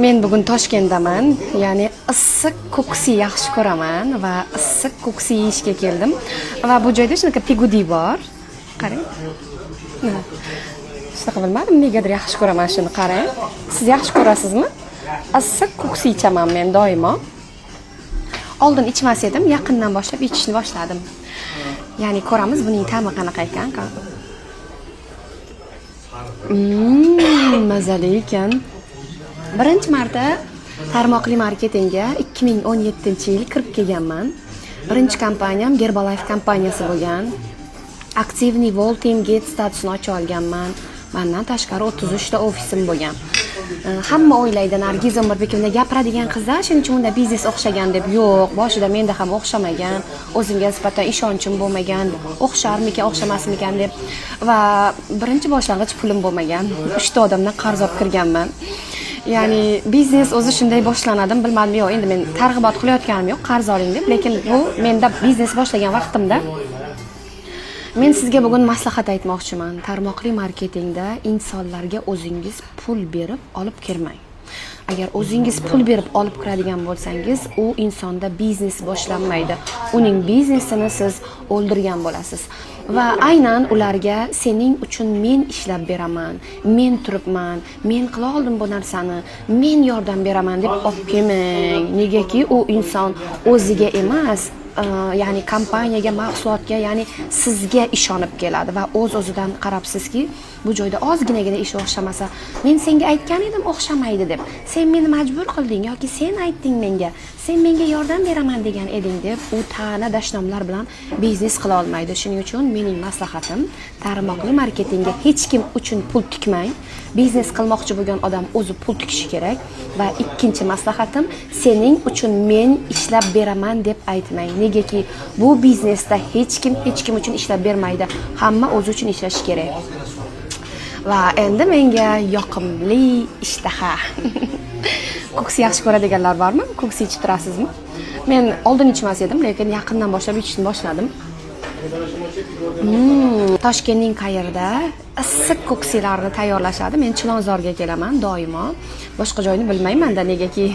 Men bugun Toshkentdaman, ya'ni issiq ko'ksi yaxshi ko'raman va issiq ko'ksi yeyishga keldim. Va bu joyda shunaqa pigudi bor. Qarang. Mana. Shunaqa bilmadim, negadir yaxshi ko'raman shuni, qarang. Siz yaxshi ko'rasizmi? Issiq ko'ksi ichaman men doimo. Oldin ichmas edim, yaqindan boshlab ichishni boshladim. Ya'ni ko'ramiz, buning ta'mi qanaqa ekan. Mazali ekan. Birinchi marta tarmoqli marketingga 2017-yil kirib kelganman. Birinchi kompaniyam Herbalife kompaniyasi bo'lgan. Активный World Team Gate statusini ocha olganman. Mandan tashqari 33 ta ofisim bo'lgan. Hamma o'ylaydi, Nargiza Umurbekovna gapiradigan qizlar, shuning uchun unda biznes o'xshagan deb. Yo'q, boshida menda ham o'xshamagan. O'zimga nisbatan ishonchim bo'lmagan. O'xsharmikan, o'xshamasmikan deb. Va birinchi boshlang'ich pulim bo'lmagan. 3 ta odamdan qarz olib kirganman. Ya'ni biznes o'zi shunday boshlanadi, bilmadim, yo'q, endi men targ'ibot qilayotganim yo'q, qarz oling deb, lekin bu menda biznes boshlagan vaqtimda. Men sizga bugun maslahat aytmoqchiman. Tarmoqli marketingda insonlarga o'zingiz pul berib olib kirmang. Agar o'zingiz pul berib olib kiradigan bo'lsangiz, u insonda biznes boshlanmaydi. Uning biznesini siz o'ldirgan bo'lasiz. Va aynan ularga "Sening uchun men ishlab beraman, men turibman, men qila oldim bu narsani, men yordam beraman" deb olib kelmang. Negaki u inson o'ziga emas, ya'ni kompaniyaga, mahsulotga, ya'ni sizga ishonib keladi va o'z o'zidan qarabsizki, bu joyda ozginagina ish o'xshamasa, "Men senga aytgan edim o'xshamaydi deb, sen meni majbur qilding" yoki "Sen aytding menga, sen menga yordam beraman degan eding" deb, u ta'na dashnomlar bilan biznes qila olmaydi. Shuning uchun mening maslahatim: tarmoqli marketingga hech kim uchun pul tikmang. Biznes qilmoqchi bo'lgan odam o'zi pul tikishi kerak. Va ikkinchi maslahatim: "Sening uchun men ishlab beraman" deb aytmang. Negaki bu biznesda hech kim hech kim uchun ishlab bermaydi, hamma o'zi uchun ishlashi kerak. Va endi menga yoqimli ishtaha. Ko'ksi yaxshi ko'radiganlar bormi? Ko'ksi ichib turasizmi? Men oldin ichmas edim, lekin yaqindan boshlab ichishni boshladim. Toshkentning qayerida issiq ko'ksilarni tayyorlashadi? Men Chilonzorga kelaman doimo, boshqa joyni bilmaymanda, negaki